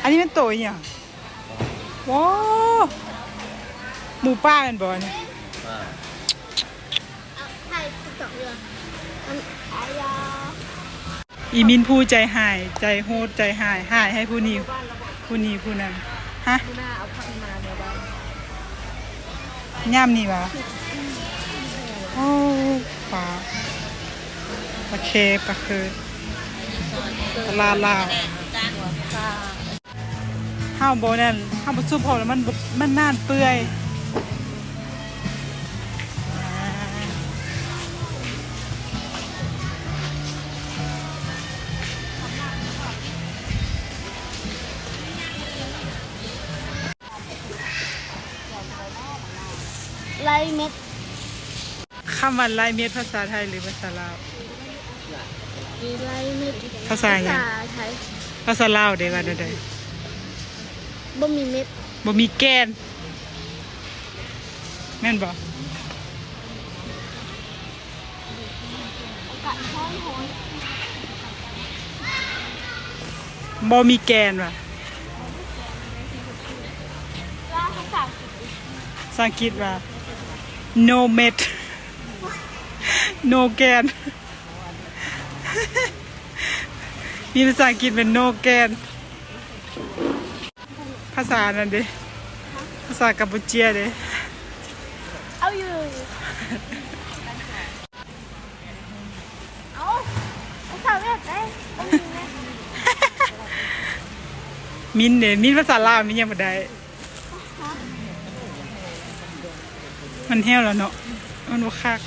ອັນນີ້ແມ່ນໂຕອີ່ຫຍັງ? ໂອ້ ໝູປ່າແມ່ນບໍ່ອັນນີ້? ອ່າ ຖ່າຍ TikTok ຢູ່ ມັນ ອາຍາ ອີ່ມິນຜູ້ໃຈຮ້າຍ ໃຈໂຫດ ໃຈຮ້າຍ ຮ້າຍໃຫ້ຜູ້ນີ້ ຜູ້ນີ້ ຜູ້ນັ້ນ ຮະ? ມື້ໜ້າເອົາຜັກມາເມືອບ້ານ ຍາມນີ້ຫວາ? ໂອ້ ປາ ປາເຄ ປາເຄີ ຕະຫຼາດລາວ. ເຮົາບໍ່ນັ້ນ ເຮົາບໍ່ຊຸບ ເພາະວ່າມັນ ມັນນານເປື່ອຍ. ໄລ່ເມັດ ຄຳວ່າໄລ່ເມັດ ພາສາໄທ ຫຼື ພາສາລາວ? ໄລ່ເມັດ ພາສາຫຍັງ? ພາສາໄທ. ພາສາລາວເດ ວ່າແນວໃດ? ບໍ່ມີເມັດ ບໍ່ມີແກ່ນ ແມ່ນບໍ່? ບໍ່ມີແກ່ນຫວາ? ພາສາອັງກິດວ່າ ໂນເມັດ ໂນແກ່ນ. ມີພາສາອັງກິດແມ່ນໂນແກ່ນ. ພາສາອັນນັ້ນເດ ພາສາກຳປູເຈຍເດ. ເອົາຢູ່ ເອົາ ພາສາຫວຽດໄດ້ ເອົາຢູ່ແມ່. ມິນເດ ມິນພາສາລາວມິນຍັງບໍ່ໄດ້. ມັນແຫ້ວແລ້ວເນາະ ມັນບໍ່ຄັກ.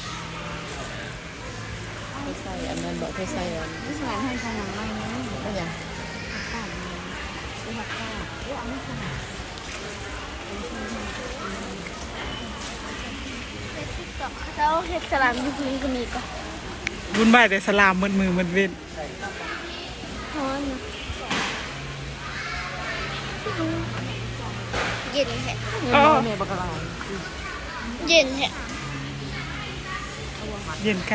ໃສ່ອັນນັ້ນບໍ່? ເທໃສ່ອັນ ໃສ່ອັນນັ້ນຂອງນາງໃໝ່ນີ້. ເປັນຫຍັງ? ເຈົ້າເຮັດສະຫຼາມຢູ່ພື້ນກໍມີກະ ວຸ່ນວາຍແຕ່ສະຫຼາມໝົດມື້ໝົດເວັນ. ຮ້ອນ ເຢັນແທ້. ເອີ ແມ່ບັກຫຼາຍ ເຢັນແທ້ ເຢັນໄກ.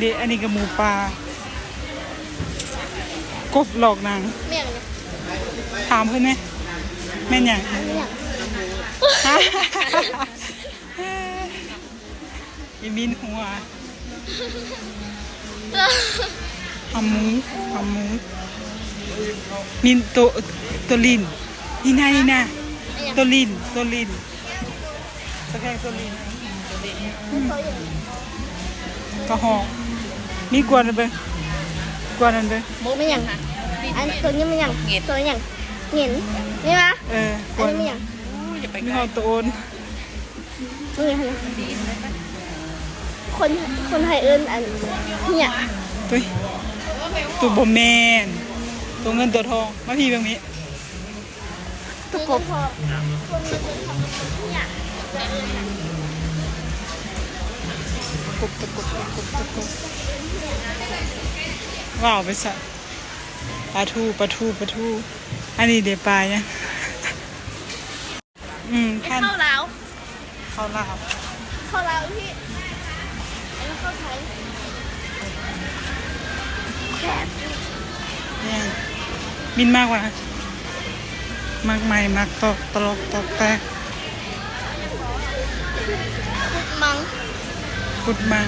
ນີ້ ອັນນີ້ກໍໝູປ່າ ກົບຫຼອກນາງ. ແມ່ນຫຍັງ? ຖາມເພິ່ນແດ່ ແມ່ນຫຍັງ? ອັນນີ້ຫຍັງ? ອີ່ມິນຫົວ ຫຳໝູ ຫຳໝູ. ມິນໂຕ ໂຕລິນ ນີ້ນະ ນີ້ນະ ໂຕລິນ ໂຕລິນ. ສະແພງໂຕລິນ ກະຮອກ. ມີກວນເບິ່ງ ກວນນັ້ນເບິ່ງ. ແມ່ນຫຍັງ? ອັນໂຕນີ້ແມ່ນຫຍັງ? ໂຕຫຍັງ? ເຫງັນ ນີ້ຫວາ? ເອີ ກວນ. ອັນນີ້ແມ່ນຫຍັງ? ມີຮອດໂຕໂອນ. ນີ້ຫັ້ນນະ ຄົນ ຄົນໄທເອີ້ນອັນເຫຍ. ຕຸ້ຍ ໂຕບໍ່ແມ່ນ ໂຕເງິນໂຕທອງ. ມາພີ້ເບິ່ງມີ ໂຕກົບ ໂຕກົບ ໂຕກົບ ໂຕກົບ ໂຕກົບ. ວ້າວ ໄປຊະ ປາທູ ປາທູ ປາທູ. ອັນນີ້ເດ ປາຫຍັງ? ອືມ ເຂົ້າລາວ ເຂົ້າລາວ ເຂົ້າລາວອີ່ພີ້. ອັນນີ້ເຂົ້າໄທ. ແຊບ. ແມ່ນ ມິນມັກຫວາ? ມັກໄໝ ມັກຕອກຕະຫຼອກຕອກແຕກ. ຂຸດມັງ ຂຸດມັງ.